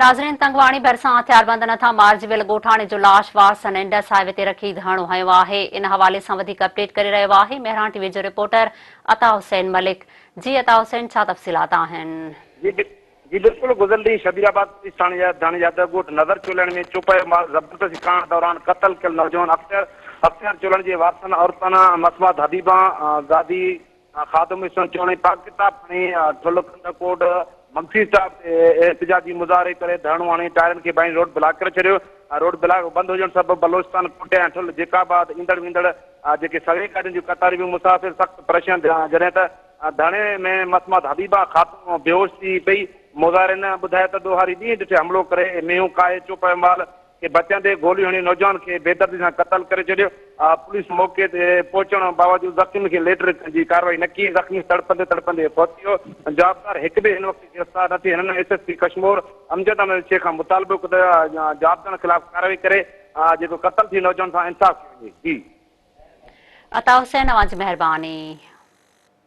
ناظرين تنگواڻي ڀرسان هٿياربندن هٿان مارجي ويل ڳوٺاڻي جو لاش وارثن انڊس هاء وي تي رکي ڌرڻو هنيو آهي ان حوالي سان وڌيڪ اپڊيٽ ڪري رهيو آهي مهراڻ ٽي وي جو رپورٽر عطا حسين ملڪ جي عطا حسين ڇا تفصيلات آهن. جي جي بلڪل گذريل ڏينهن شبير آباد پوليس ٿاڻي جا ڌاڻي يادو ڳوٺ نظر چولڻ ۾ چوپايو مال زبردستي ڪاهڻ دوران قتل ڪيل نوجوان اختيار اختيار چولڻ جي وارثن عورتن مسمات حبيبان زادي خادم حسين چوڻي پاڪ ڪتاب کڻي ٺل ڪنڌڪوٽ مگسي اسٽاپ تي احتجاجي مظاهري ڪري ڌرڻو هڻي ٽائرن کي باهين روڊ بلاڪ ڪري ڇڏيو. روڊ بلاڪ بند هجڻ سبب بلوچستان ڪوٽيا ۽ ٺل جيڪب آباد ايندڙ ويندڙ جيڪي سوين گاڏين جون قطارون به مسافر سخت پريشان ٿيا جڏهن ته ڌرڻي ۾ مسمات حبيبه خاتون بيهوش ٿي پئي مظاهرين ٻڌايو ته ڏوهاري ڏينهن ڏٺي حملو ڪري مينهون ڪاهي چوپايو مال کي بچائيندي گوليون هڻي نوجوان کي بيدردي سان قتل ڪري ڇڏيو، پوليس موقعي تي پهچڻ باوجود زخمين کي ليٽر جي ڪارروائي نه ڪئي، زخمي تڙپندي تڙپندي فوت ٿي ويو، جوابدار هڪ به هن وقت گرفتار نه ٿي، هنن S S P Kashmore Amjad Ahmed Shaikh کان مطالبو ڪيو ته جوابدارن خلاف ڪارروائي ڪري جيڪو قتل ٿي نوجوان سان انصاف ڪيو وڃي. جي. عطا حسين اوهان جي مهرباني.